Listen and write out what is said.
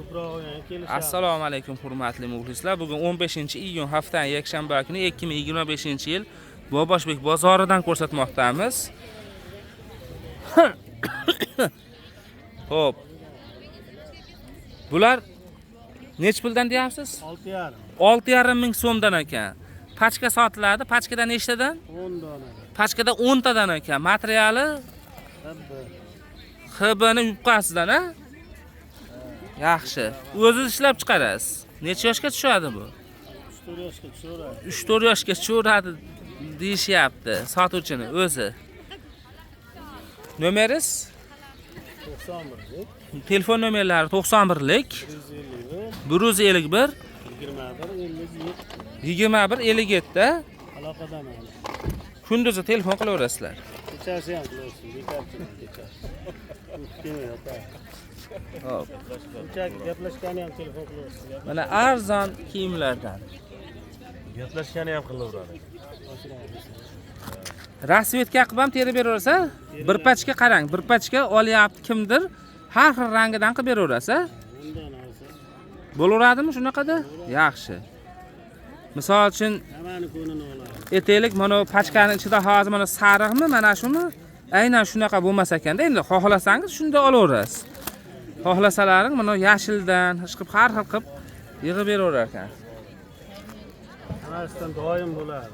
Ko'proq olgan kelishadi. Assalomu alaykum, hurmatli muxlislar. Bugun 15-iyun, haftaning yakshanba kuni, 2025-yil Boboshbek bozoridan ko'rsatmoqdamiz. Xo'p. Bular nech puldan deyapsiz? 6,5. 6,5 ming so'mdan ekan. Pachka sotiladi. Pachkada nechtadan? 10 dona. Pachkada 10 tadan ekan. Materiali Habba. HB ni yupqasidan, a? Yaxshi. O'zingiz ishlab chiqarasiz. Necha yoshga tushadi bu? 3-4 yoshga tushaveradi. 3-4 yoshga tushaveradi deyishyapti sotuvchini o'zi. Nomeringiz? 91lik, Telefon nomerlari 91lik 151, 151 21 57. 21 57. Aloqadaman. Kunduzi telefon qilaverasizlar. Kechasi ham qilaversin, bekorchiman kechasi. Kelmay yotadi. Hop. Kechagi gaplashgani ham telefon qilaversin. Mana arzon kiyimlardan. Gaplashgani ham qilaveradi. Rasvetka qilib ham terib beraversa, bir pachka qarang, bir pachka olyapti kimdir, har xil rangidan qilib beraverasiz, a? 10 dona olsa, Bo'laveradimi shunaqada? Yaxshi. Misol uchun hammani ko'nini oladi. Aytaylik, mana bu pachkani ichida hozir mana sariqmi, mana shumi? Aynan shunaqa bo'lmas ekanda, endi xohlasangiz shunda olaverasiz. Xohlasalaring mana yashildan, ish qilib har xil qilib yig'ib beraverar ekan. Hammasidan doim bo'ladi.